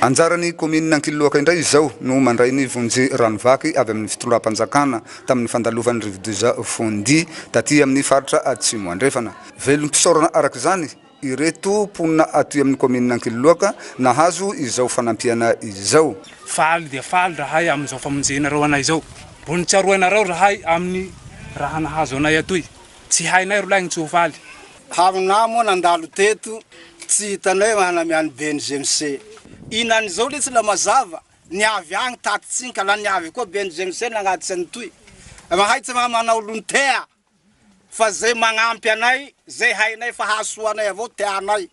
Anjaran'ny kaominina Ankililoaka indray izao no mandray ny vonjy rano vaky avy amin'ny fitondram-panjakana tamin'ny fandalovan'ny rivodoza Fondy taty amin'ny faritra Atsimo Andrefana. Velom-pisaorana araka izany ireto mponina aty amin'ny kaominina Ankililoaka nahazo izao fanampiana izao. Faly dia faly rahay amin'izao famonjenareo anay izao. Mbo nitsaroanareo rahay amin'ny raha nahazo anay atoy. Tsy hainay rolahy ny tsy ho faly. Haronà moa nandalo teto tsy hitanay raha namian'i BNGMC. Inan'izao letsy la mazava, ny avy agny taty tsinka la ny avy koa BNGMC nagnatitsy an'itoy. Rahay tsy raha manao lontea fa zay magnampy anay zay hainay fa hahasoa anay avao teanay.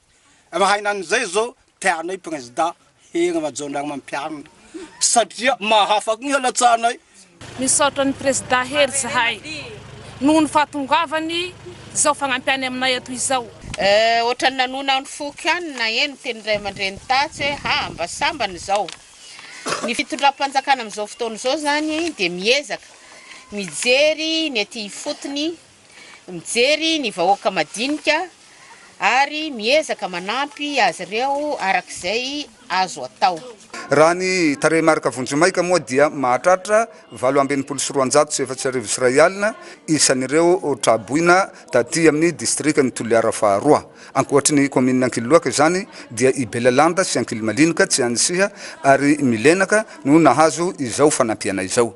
Raha hainan'izay zao Tianay Président Hery Rajaonarimampianina satria mahafaky ny halatsanay. Misaotra ny Président Hery zahay noho ny fahatongavany izao fagnampiany aminay ato izao. Ohatran'ny nanoina ny foko ihany ny naheno ny tenin'ny ray aman-dreny tatsy hoe ha mba sambany izao. Ny fitondram-panjakana amin'izao fotoana izao izany dia miezaka mijery ny aty ifotony mijery ny vahoaka madinika ary miezaka manampy azy ireo araka izay azo atao. Raha ny tarehimarika vonjimaika moa dia mahatratra 268 168 isan'ireo tra-boina taty amin'ny distrikan'i Toliara faharoa. Ankoatry ny kaominina Ankililoaka izany dia i Belalanda sy Ankilimalinoka, Tsianisiha ary Milenaka no nahazo izao fanampiana izao.